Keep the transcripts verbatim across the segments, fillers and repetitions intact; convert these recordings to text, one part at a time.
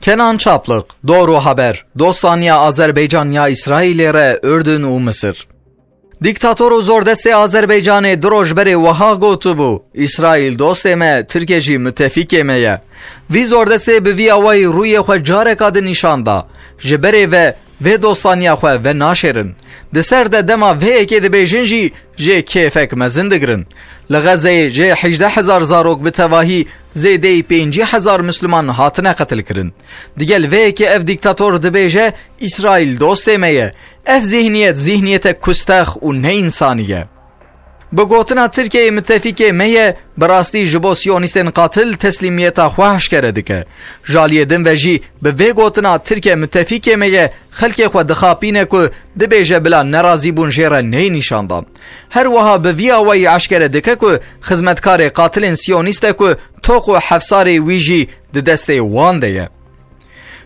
Kenan Çaplik, Doğru Haber, dostaniya Azerbaycan ya İsrailê re Ürdün û Misir. Dîktator û zordestê Azerbaycanê du roj berê wiha gotibû, "İsrail dostê me, Tirkiye jî müttefikê me ye." Vî zordestê bi vî awayî rûyê xwe careka din nîşan da. Ji berê ve vê dostaniya xwe venaşêrin. Di ser de dema vê yekê dibêjin jî jê kêfek mezin digirin. Li Xezeyê jê hejdeh hezar zarok bi tevahî zêdeyî pêncî hezar Misliman hatine qetilkirin. Digel vê yekê ev dîktator dibêje, "İsrail dostê me ye." Ev zîhniyet, zîhniyetek kustex û neinsanî ye. Bi gotina Tirkiyeyê müttefikê me ye, bi rastî ji bo siyonîstên qatil teslîmiyeta xwe eşkere dike. Ji aliyê din ve jî bi vê gotina Tirkiye müttefikê me ye, xelkê xwe dixapîne ku dibêje bila nerazîbûn jê re neyê nîşan dan. Her wiha bi vî awayî eşkere dike ku xizmetkarê qatilên siyonîst e ku toq û hefsarê wî jî di destê wan de ye.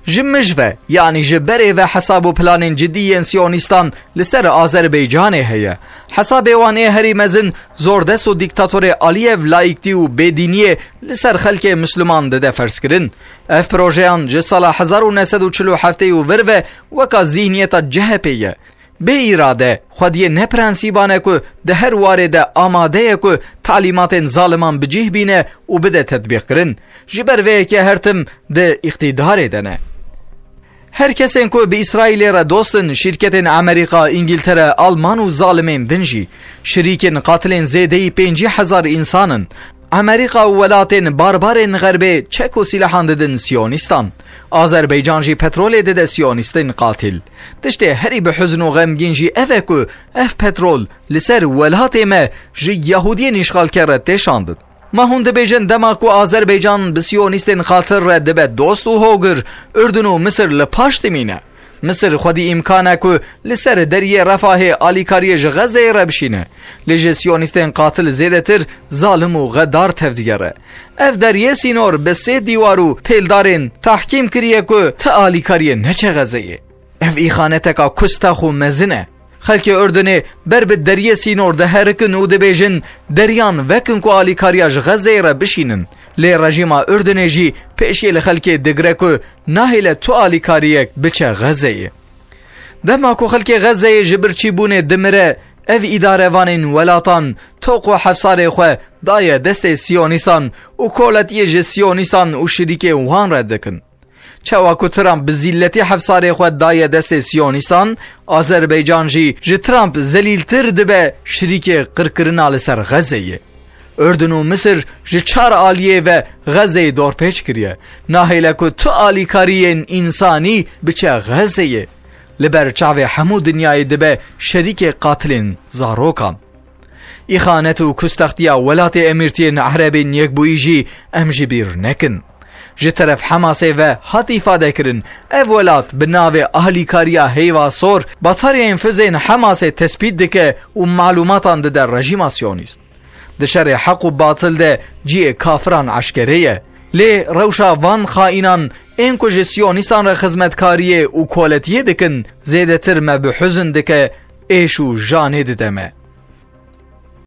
Ji mij ve, yanî ji berê ve hesab û planên cidî yên siyonîstan li ser Azerbaycanê heye. Hesabê wan ê herî mezin zordest û dîktatorê Aliyev laiktî û bêdîniyê li ser xelkê Misliman dide ferzkirin. Ev projeyan ji sala hezar û neh sed û çil û heftê û vir ve weka zîhniyeta C H P ye. Bê îrade, xwediyê ne prensîban e ku di her warê de amade ye ku talîmatên zaliman bi cih bîne û bide tetbîqkirin. Ji ber vê yekê her tim di îqtîdarê de ne. Her kesên ku bi Îsraîlê re dost in, şîrketên Amerîka, Îngiltere, Alman û zalimên din jî, şirîkên qatilên zêdeyî pêncî hezar însan in. Amerîka û welatên barbarên Xerbê çek û sîlehan didin siyonîstan. Azerbaycan jî petrolê dide siyonîstên qatil. Tiştê herî bi huzn û xemgîn jî ev e ku ev petrol li ser welatê me ji Yahudiyên îşxalker re tê şandin. Ma hûn dibêjin dema ku Azerbaycan bi siyonîstên qatil re dibe dost û hogir, Urdun û Misir li paş dimîne. Misir xwedî îmkan e ku li ser deriyê Refahê alîkariyê ji Xezeyê re bişîne. Lê ji siyonîstên qatil zêdetir zalim û xedar tevdigere. Ev deriyê sînor bi sê dîwar û têldarên tahkîm kiriye ku ti alîkariyê neçe Xezeyê. Ev îxaneteka kustex û mezin e. Xelkê Urdunê ber bi deriyê sînor diherikin û dibêjin, "Deriyan vekin ku alîkariya ji Xezeyê re bişînin." Lê rejîma Urdunê jî pêşiyê li xelkê digire ku nahêle tu alîkariyek biçe Xezeyê. Dema ku xelkê Xezeyê ji birçîbûnê dimire, ev îdarevanên welatan toq û hefsarê xwe daye destê siyonîstan û koletiyê ji siyonîstan û şirîkê wan re dikin. Çawa ku Trump bi zîlletî hefsarê xwe daye destê siyonîstan, Azerbaycan jî ji Trump zelîltir dibe şirîkê qirkirina li ser Xezeyê. Urdun û Misir ji çar aliyê ve Xezeyê dorpêç kiriye. Nahêle ku tu alîkariyên însanî biçe Xezeyê. Li ber çavê hemû dinyayê dibe şerîkê qatilên zarokan. Îxanet û kustextiya welatê Emirtiyên Erebên Yekbûyî jî em ji bîr nekin. Ji teref Hemasê ve hat îfade kirin, ev welat bi navê alîkariya Heyva Sor bataryayên fizên Hemasê tespît dike û malûmatan dide rejîma siyonîst. Di şerê heq û batil de cihê kafiran eşkere ye. Lê rewşa van xaînan ên ku ji siyonîstan re xizmetkariyê û koletiyê dikin, zêdetir me bi huzn dike, êş û janê dide me.